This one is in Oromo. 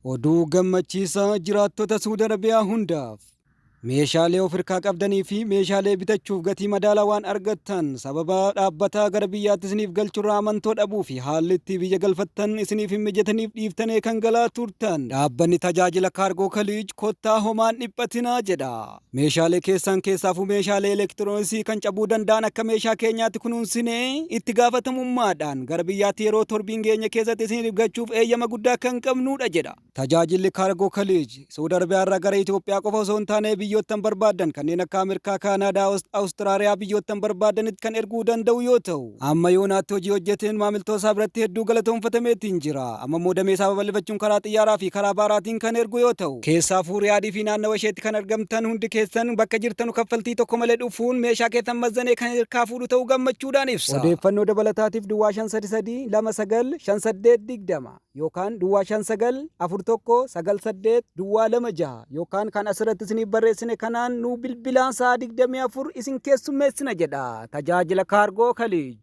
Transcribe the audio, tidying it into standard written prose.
Oduu gammachiisaa jiraattota Suudi Arabiyaa hundaaf! Meeshaalee of hirkaa qabdanii fi meeshaalee bitachuuf gatii madaalawaan argattan sababa dhaabbataa gara biyyaatti isiniif galchurraa amantoo dhabuu fi haalli itti biyya galfattan isiniif hin mijataniif dhiiftanee kan galaa turtan dhaabbanni tajaajila kaargoo Kaliij kottaa homaan dhiphatinaa jedha. Meeshaalee keessan keessaafuu meeshaalee elektirooniksii kan cabuu danda'an akka meeshaa keenyaatti kunuunsinee itti gaafatamummaadhaan gara biyyaatti yeroo torbiin geenye keessatti isiniif galchuuf eeyyama guddaa kan qabnudha jedha. Tajaajilli Kaargoo Kaliij, Saudi Arabiyaa irraa gara Itoophiyaa qofa osoo hin taane biyyoottan barbaadan kanneen akka Ameerikaa, Kaanaadaa, Awustiraaliyaa biyyoottan barbaadanitti kan erguu danda'u yoo ta'u, amma yoonaatti hojii hojjeteen maamiltoota biratti hedduu galatoonfatameetiin jira. Amma immoo damee isaa babal'ifachuun karaa xiyyaaraa fi karaa baaraatiin kan ergu yoo ta'u, keessaafuu Riyaadii fi naannawa isheetti kan argamtan hundi keessan bakka jirtanu kaffaltii tokko malee dhufuun meeshaa keessan mazzanee kan hirkaa fuudhu ta'uu gammachuudhaan ibsa. Odeeffannoo dabalataatiif duwwaa 5 3 3 2 9 5 8 20 yookaan duwwaa 5 9 4 1 9 8 duwwaa 2 6 yookaan kan asirratti isiniif barreessine kanaan nuu bilbilaan sa'a 24 isin keessummeessina jedha. Tajaajila kaargoo Kaliij.